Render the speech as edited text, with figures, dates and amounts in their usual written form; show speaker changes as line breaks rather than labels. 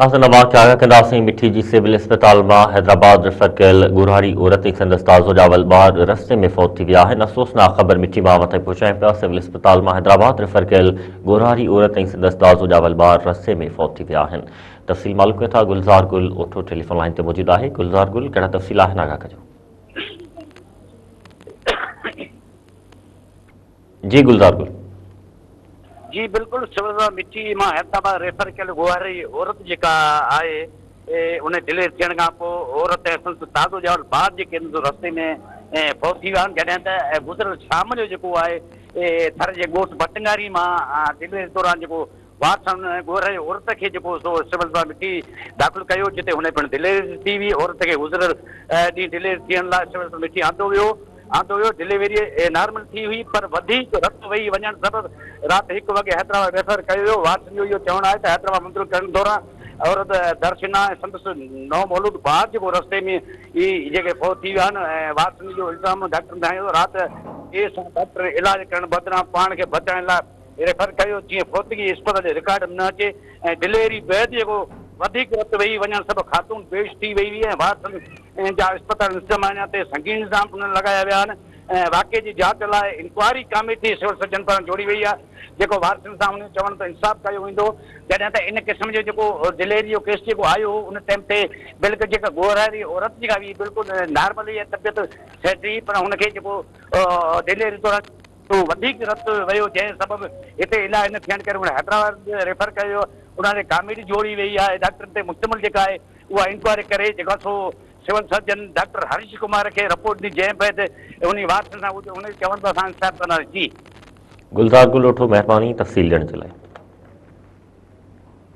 ناظرين واقعا آگاهه ڪنداسين مٺي جي سول اسپتال مان حيدرآباد ريفر ڪيل ڳورهاري عورت ۽ سندس تازو ڄاول ٻار رستي ۾ فوت ٿي ويا آهن افسوسناڪ خبر مٺي مان اوهان تائين پهچايون پيا سول اسپتال مان حيدرآباد ريفر ڪيل ڳورهاري عورت ۽ سندس تازو ڄاول ٻار رستي ۾ فوت ٿي ويا آهن تفصيل معلوم ڪيون ٿا گلزار گل اوٺو ٽيليفون لائين تي موجود آهي گلزار گل ڪهڙا تفصيل آهن آگاهه ڪجو جي گلزار گل.
جي بلڪل سول مٺي مان حيدرآباد ريفر ڪيل گوهري عورت جيڪا آهي ان ڊليوري ٿيڻ کان پوء عورت ۽ سندس تازو ڄاول ٻار جيڪي آهن رستي ۾ فوت ٿي ويا آهن جڏهن ته گذريل شام جو جيڪو آهي ٿر جي ڳوٺ بٽنگاري مان ڊليوري دوران جيڪو وارثن ڳورهي عورت کي جيڪو سو سول اسپتال مٺي داخل ڪيو جتي هن پڻ ڊليوري ٿي هئي عورت کي گذريل ڏينهن ڊليوري ٿيڻ لاء سول اسپتال مٺي آندو ويو آندو ويو ڊليوري نارمل ٿي هئي پر وڌيڪ رت وهي وڃڻ سبب رات هڪ وڳي حيدرآباد ريفر ڪيو ويو وارثن جو اهو چوڻ آهي ته حيدرآباد منتقل ڪرڻ دوران عورت درشنا ۽ سندس نومولود ٻار جيڪو رستي ۾ ئي جيڪي فوت ٿي ويا آهن ۽ وارثن جو الزام ڊاڪٽرن تي هنيو رات دير سان ڊاڪٽر علاج ڪرڻ بدران پاڻ کي بچائڻ لاء ريفر ڪيو جيئن فوتگي اسپتال جي رڪارڊ ۾ نه اچي ۽ ڊليوري بعد جيڪو وڌيڪ رت وهي وڃڻ سبب خاتون بيهوش ٿي وئي هئي ۽ وارثن جا اسپتال انتظاميا تي سنگين الزام پڻ لڳايا ويا آهن ۽ واقعي جي جاچ لاء انڪوائري ڪاميٽي سول سرجن پاران جوڙي وئي آهي جيڪو وارثن سان انهن جو چوڻ ته انصاف ڪيو ويندو جڏهن ته ان قسم جو جيڪو ڊليوري جو ڪيس جيڪو آيو هو ان ٽائيم تي بلڪل جيڪا ڳورهاري عورت جيڪا هئي بلڪل نارمل هئي طبيعت سيٽ هئي پر هن کي جيڪو ڊليوري دوران تو وڌيڪ رت ويو جنهن سبب هتي علاج نه ٿيڻ ڪري هن حيدرآباد ريفر ڪيو ويو انهن تي ڪاميٽي جوڙي وئي آهي ڊاڪٽرن تي مشتمل جيڪا آهي اها انڪوائري ڪري جيڪا سو civil surgeon doctor Harish Kumar کي رپورٽ ڏني جنهن بعد انهي وارثن سان ان جو چوڻ ته اسان انصاف ڪنداسين جي.
گلزار گل اوٺو مهرباني تفصيل ڏيڻ جي لاء.